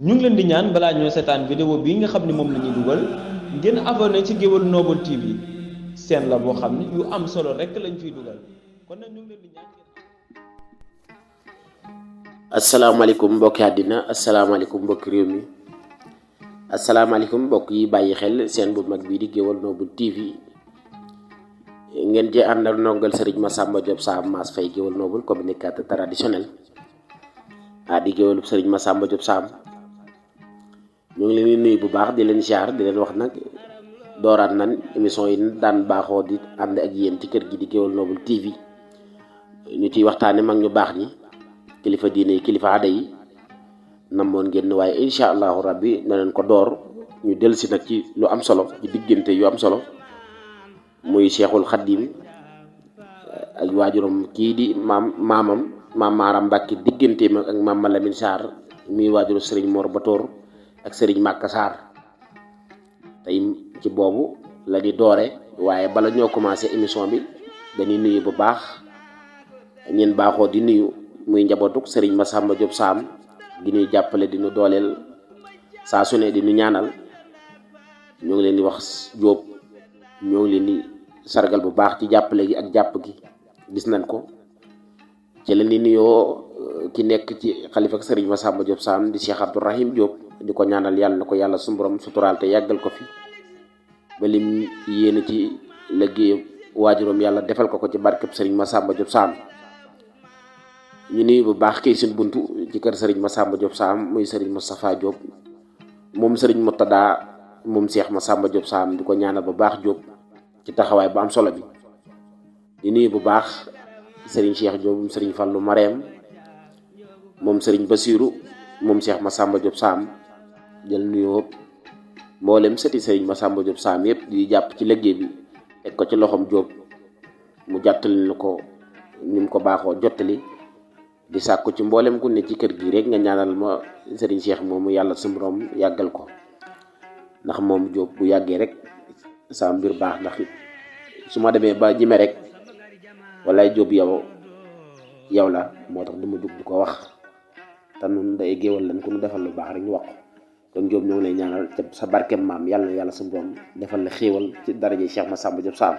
ñu ngi leen di ñaan balaa ñoo seetaan vidéo bii nga xam ne moom la ñuy dugal ngeen abonné ci Gueweul Noble TV seen la boo xam ne yu am solo rek lañ fiy dugal kon nag ñu ngi leen di ñaan. asalaamaaleykum mbokki àddina asalaamaaleykum mbokki réew mi asalaamaaleykum mbokk yi bàyyi xel seen bu mag bii di Gueweul Noble TV ngeen ci ànd ak ndongal Serigne Massamba Diop Sam Mass Faye Gueweul Noble communicateur traditionnel di Gueweul Serigne Massamba Diop Sam ñu ngi leen di nuyu bu baax di leen ziar di leen wax nag dooraat nan émission yi daan baaxoo di ànd ak yéen ci kër gi di Gueweul Noble TV ñu ciy waxtaane mag ñu baax ñi kilifa diine yi kilifa aada yi namoon ngeen waaye incha allahu rabbi na leen ko door ñu del si nag ci lu am solo ci diggante yu am solo muy Cheikhul Khadim ak waajuram kii di maam Maram Mbacke digganteem ak maam Malamine Sarr muy waajuru Serigne Mor Batoor ak Serigne Makka Sarr tey ci boobu la di doore waaye bala ñoo commencé émission bi dañuy nuyu bu baax ñeen baaxoo di nuyu muy njabootuk Serigne Massamba Diop Sam di ñuy jàppale di ñu dooleel saa su ne di ñu ñaanal ñoo ngi leen di wax Diop ñoo ngi leen di sargal bu baax ci jàppale gi ak jàpp gi gis nañ ko ci leen di nuyoo ki nekk ci xalifa ak Serigne Massamba Diop Sam di Cheikh Abdourahim Diop di ko ñaanal yàlla na ko yàlla suñu borom suturaal te yàggal ko fi ba lim yéene ci liggéey waajuram yàlla defal ko ci barkeb Serigne Massamba Diop Sam ñu nuyu bu baax kay suñ buntu ci kër Serigne Massamba Diop Sam muy Serigne Moustapha Diop moom Serigne Moutada moom Cheikh Massamba Diop Sam di ko ñaanal bu baax Diop ci taxawaay bu am solo bi di nuyu bu baax Serigne Cheikh Diop moom Serigne Fallou Marème moom Serigne Bassirou moom Cheikh Massamba Diop Sam jël nuyoo mboolem sëti Serigne Massamba Diop Sam yëpp di jàpp ci liggéey bi teg ko ci loxoom Diop mu jàttali na ko ni mu ko baaxoo jottali di sàkku ci mboolem ku ne ci kër gi rek nga ñaanal ma Serigne Cheikh moomu yàlla su borom yàggal ko ndax moom Diop bu yàggee rek sa mbir baax ndax su ma demee ba jime rek walaay Diop yow la moo tax dama jug di ko wax te nun day géewal lan ku nu defal lu baax rek ñu wax ko kon Diop ñoo ngi lay ñaanal ca sa barkeem maam yàlla na yàlla su borom defal la xéewal ci daraje Cheikh Massamba Diop Sam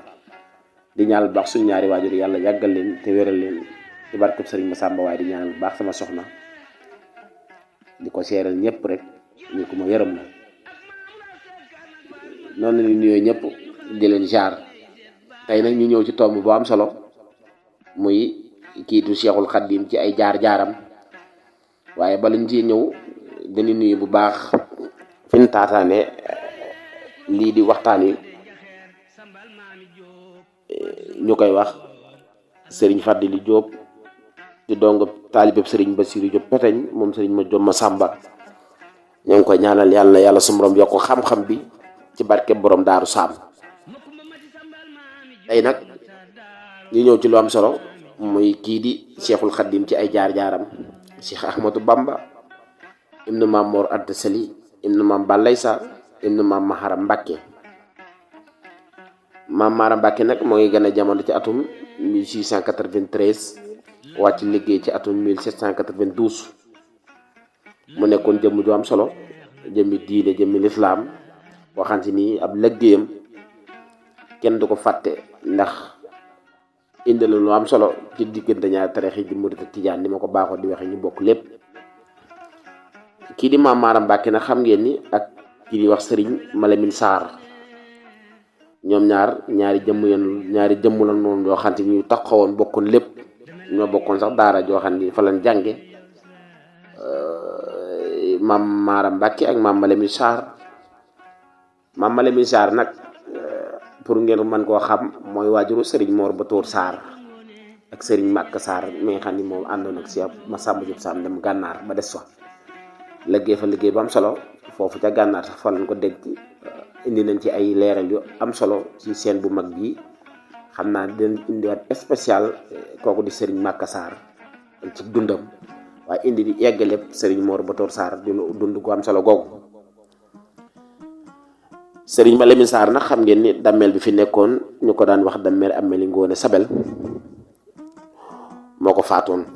di ñaanal baax suñu ñaari waajur yàlla yàggal leen te wéral leen ci barkeb Serigne Massamba waaye di ñaanal bu baax sama soxna di ko seeral ñëpp rek ñu ko ma yërëm la noonu la nuyoo ñëpp di leen jaar tey nag ñu ñëw ci tomb bu am solo muy kiitu Cheikhul Khadim ci ay jaar-jaaram waaye bala ñu ci ñëw dañuy nuyu bu baax fi ñu taataane lii di waxtaan wi ñu koy wax Serigne Fadilou Diop di dong taalibeb Serigne Bassirou Diop Peteñ moom Serigne ma Diop Massamba ñoo ngi koy ñaanal yàlla su borom yokk xam-xam bi ci barke borom Daaru Sam tey nag ñu ñëw ci lu am solo muy kii di Cheikhul Khadim ci ay jaar-jaaram Cheikh Ahmadou Bamba ibnu Maam Mor Anta Sali ibnu Maam Balaysa ibnu Maam Maharam Mbacke Maam Maharam Mbacke nag moo ngi gën a jamono ci atum 1693 wàcc liggéey ci atum 1792 mu nekkoon jëmm ju am solo jëmmi diine jëmmi lislaam waxante ni ab liggéeyam kenn du ko fàtte ndax indi la lu am solo ci diggante ñaari tariix yi di murit ak tijaan ni ma ko baaxoo di waxe ñu bokk lépp kii di Maam Maram Mbacke nag xam ngeen ni ak kii di wax Serigne Malamine Sarr ñoom ñaari jëmm la noonu yoo xam ne ñu taxawoon bokkoon lépp ñoo bokkoon sax daara joo xam ne fa lañ jànge Maam Maram Mbacke ak Maam Malamine Sarr nag pour ngeen mën koo xam mooy waajuru Serigne Mor Batoor Sarr ak Serigne Makka Sarr mi nga xam ni moom àndoon ak Cheikh Massamba Diop Sam dem gànnaar ba des fa liggéey bu am solo foofu ca gànnaar sax fa lañ ko dégg indi nañ ci ay leeral yu am solo ci seen bu mag bi xam naa dinañ indiwaat spécial kooku di Serigne Makka Sarr ci dundam waaye indi di eggale Serigne Mor Batoor Sarr di dund gu am solo googu Serigne Malamine Sarr nag xam ngeen ni dammeel bi fi nekkoon ñu ko daan wax dammeel Amely Ngoone Sabel moo ko faatoon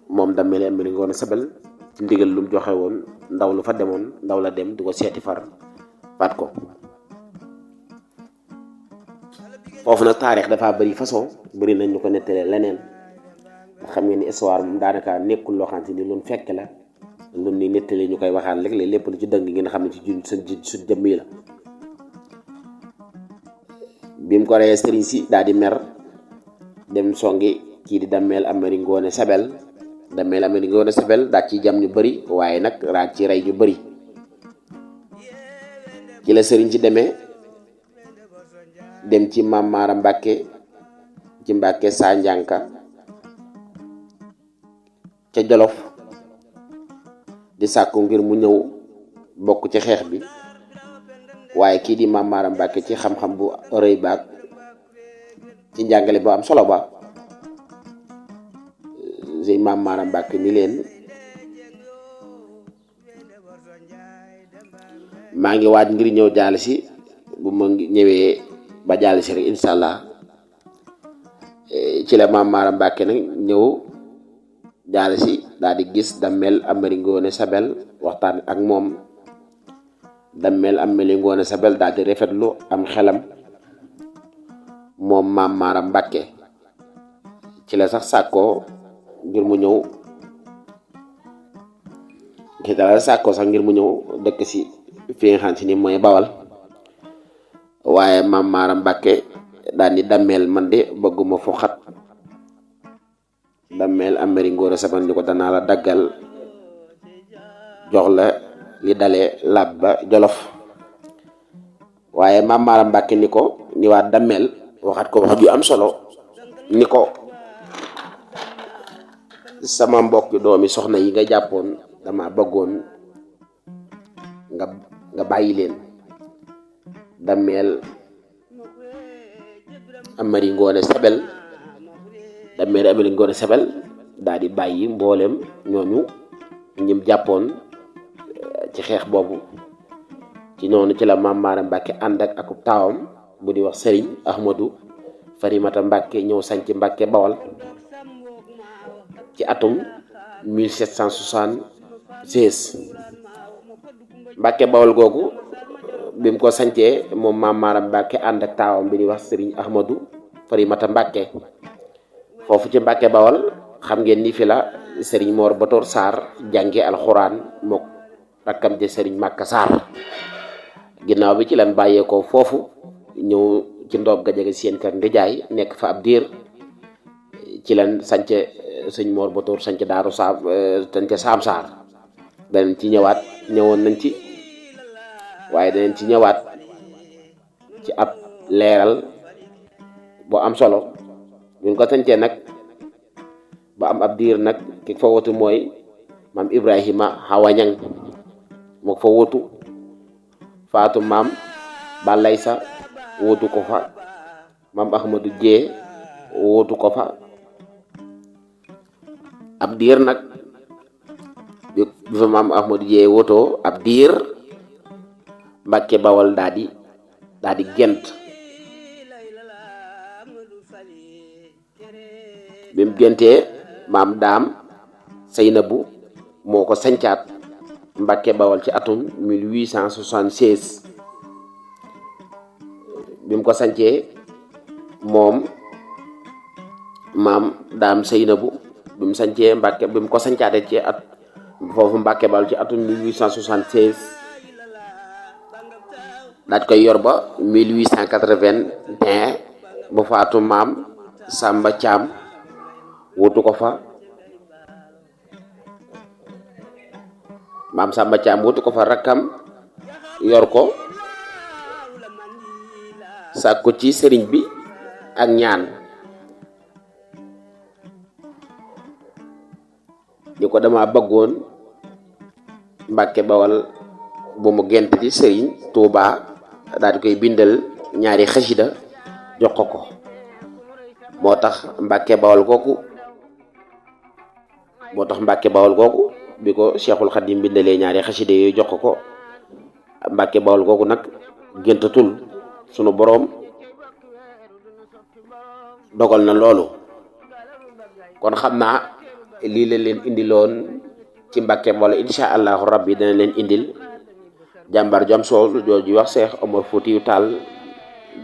moom Damel Amely Ngoone Sabel ci ndigal lu mu joxe woon ndaw lu fa demoon ndaw la dem di ko seeti far faat ko. foofu nag taarix dafa bëri façon bëri nañ ñu ko nettalee leneen ndax xam ngeen ni histoire moom daanaka nekkul loo xamante ni lu fekk la lu ni nettalee ñu koy waxaan léeg-léeg lépp lu ci dëng ngeen xam ne ci suñ jëmm yi la. bi mu ko reyee sëriñ si daal di mer dem songi kii di Dameel Amari Ngoone Sabel Dameel Amari Ngoone Sabel daal ci jam ñu bëri waaye nag raaj ci rey ñu bëri. ci la sëriñ si demee dem ci Maam Maara Mbàkke ci Mbàkke saa njànka ca Jolof di sàkku ngir mu ñëw bokk ci xeex bi waaye kii di Maam Maara Mbàkke ci xam-xam bu rëy baag ci njàngale bu am solo ba si Maam Maara Mbàkke ni leen maa ngi waaj ngir ñëw jàll si bu ma ñëwee ba jàll si rek incha allah ci la Maam Maara Mbàkke nag ñëw jàll si daal di gis Dameel Amari Ngoone Sabel waxtaan ak moom. Dameel Amari Ngoone Sabel daal di rafetlu am xelam moom Maam Maara Mbàkke ci la sax sàkkoo ngir mu ñëw dëkk si fi nga xam si ni mooy Bawal waaye Maam Maara Mbàkke daal ni Dameel man de bëgguma fu xat. Dameel Amari Ngoone Sabel ni ko danaa la daggal jox la li dalee lab ba Jolof waaye Maam Maara Mbàkke ni ko ni waa Dameel waxat ko wax ju am solo ni ko sama mbokki doomi soxna yi nga jàppoon dama bëggoon nga bàyyi leen. Dameel Amari Ngoone Sabel daal di bàyyi mboolem ñooñu ñim jàppoon ci xeex boobu. ci noonu ci la Maam Maara Mbàkke ànd ak akub taawam bu di wax Sëriñ Ahmadu Farimata Mbàkke ñëw sañc Mbàkke Bawal ci atum 1776. Mbàkke Bawal googu bi mu ko sañcee moom Maam Maara Mbàkke ànd ak taawam bi di wax Sëriñ Ahmadu Farimata Mbàkke foofu ci Mbàkke Bawal xam ngeen ni fi la Sëriñ Moor Batoor Saar jànge alxuraan mook rakkam ja Sëriñ Màkka Saar. ginnaaw bi ci lan bàyyeekoo foofu ñëw ci ndoob ga jege seen kër ndijaay nekk fa ab diir ci lan sanc sëñ Moor Batoor sanc daaru saam sanc Saam Saar. danañ ci ñëwoon nañ ci waaye danañ ci ñëwaat ci ab leeral bu am solo. buñ ko sancee nag ba am ab diir nag ki fa wotu mooy maam Ibrahima Hawañang moo fa wotu faatu maam Balaysa wotu ko fa maam Ahmadu Jee wotu ko fa ab diir nag bi fa maam Ahmadu Jee wotoo ab diir Mbàkke Bawal daa di gent. bi mu gentee maam Daam Seynabu moo ko sancaat Mbàkke Bawal ci atum 1876. bi mu ko sancee moom maam Daam Seynabu bi mu sancee Mbàkke bi mu ko sancaatee ci at foofu Mbàkke Bawal ci atum 1876 daaj koy yor ba 1881 bu faatu maam Samba Caam wutu ko fa maam Samba Caam wutu ko fa rakkam yor ko sàkku ci sëriñ bi ak ñaan ni ko dama bëggoon Mbàkke Bawal bu mu gent ci sëriñ Tuubaa daal di koy bindal ñaari xasida jox ko moo tax Mbàkke Bawal googu bi ko Cheikhul Khadim bindalee ñaari xasida yooyu jox ko Mbàkke Bawal googu nag géntatul sunu boroom dogal na loolu. kon xam naa lii la leen indiloon ci Mbàkkeem wala insha allahu rabbi dana leen indil jàmbaar ju am solo jooju wax Cheikh Omar Foutiyou Tall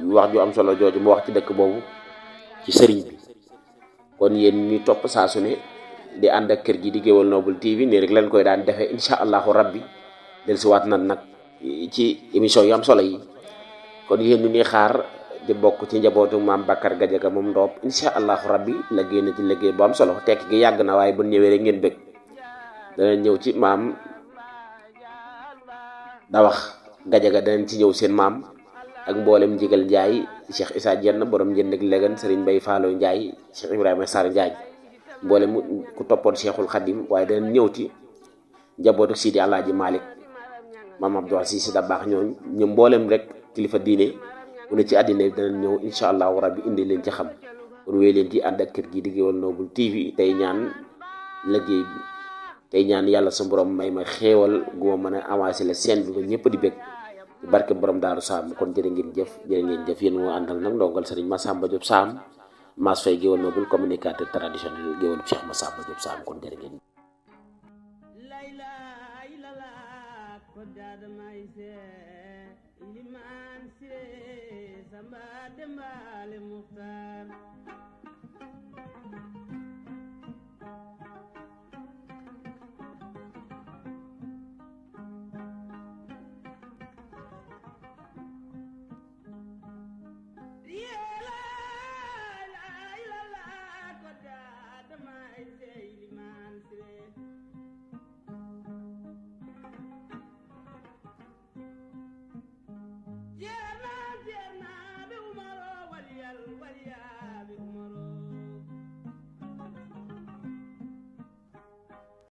wax ju am solo jooju mu wax ci dëkk boobu ci sëriñ bi. kon yéen ñi topp saa su ne di ànd ak kër gi di Géwal Noble TV nii rek leen koy daan defee insha allahu rabbi del si waat nan nag ci émission yu am solo yi. kon yéen ñi ñuy xaar di bokk ci njabootu maam Bakar Gadiaga moom Ndoob insha allahu rabbi liggéey na ci liggéey bu am solo tekk gi yàgg na waaye bu ñëwee rek ngeen bëgg danañ ñëw ci maam Dawax Gadiaga danañ ci ñëw seen maam ak mboolem Njigal Njaay Cheikh Issa Diène borom njënd ak legan Serigne Bay Faalo Njaay Cheikh Ibrahima Sarr Njaay mboolem ku toppoon Cheikhul Khadim waaye danañ ñëw ci njabootu Sidi Alaaji Malick maam Abdou Aziz Sy Dabakh ñu mboolem rek kilifa diine mu ne ci àddina bi danañ ñëw insha allahu rabbi indi leen ci xam kon wéy leen ci ànd ak kër gi di Géwal Noble TV tey ñaan liggéey bi tey ñaan yàlla sa borom may ma xéewal gu ma mën a avancé la scène bi ba ñëpp di bég barke borom Daaru Saam kon jërë ngeen jëf yéen moo àndal nag ndongal Serigne Massamba Diop Sam Mass Faye Géwal Noble communicateur traditionnel géwal Cheikh Massamba Diop Sam kon jërë ngeen Liman Siré Samba Demba Le Muxtar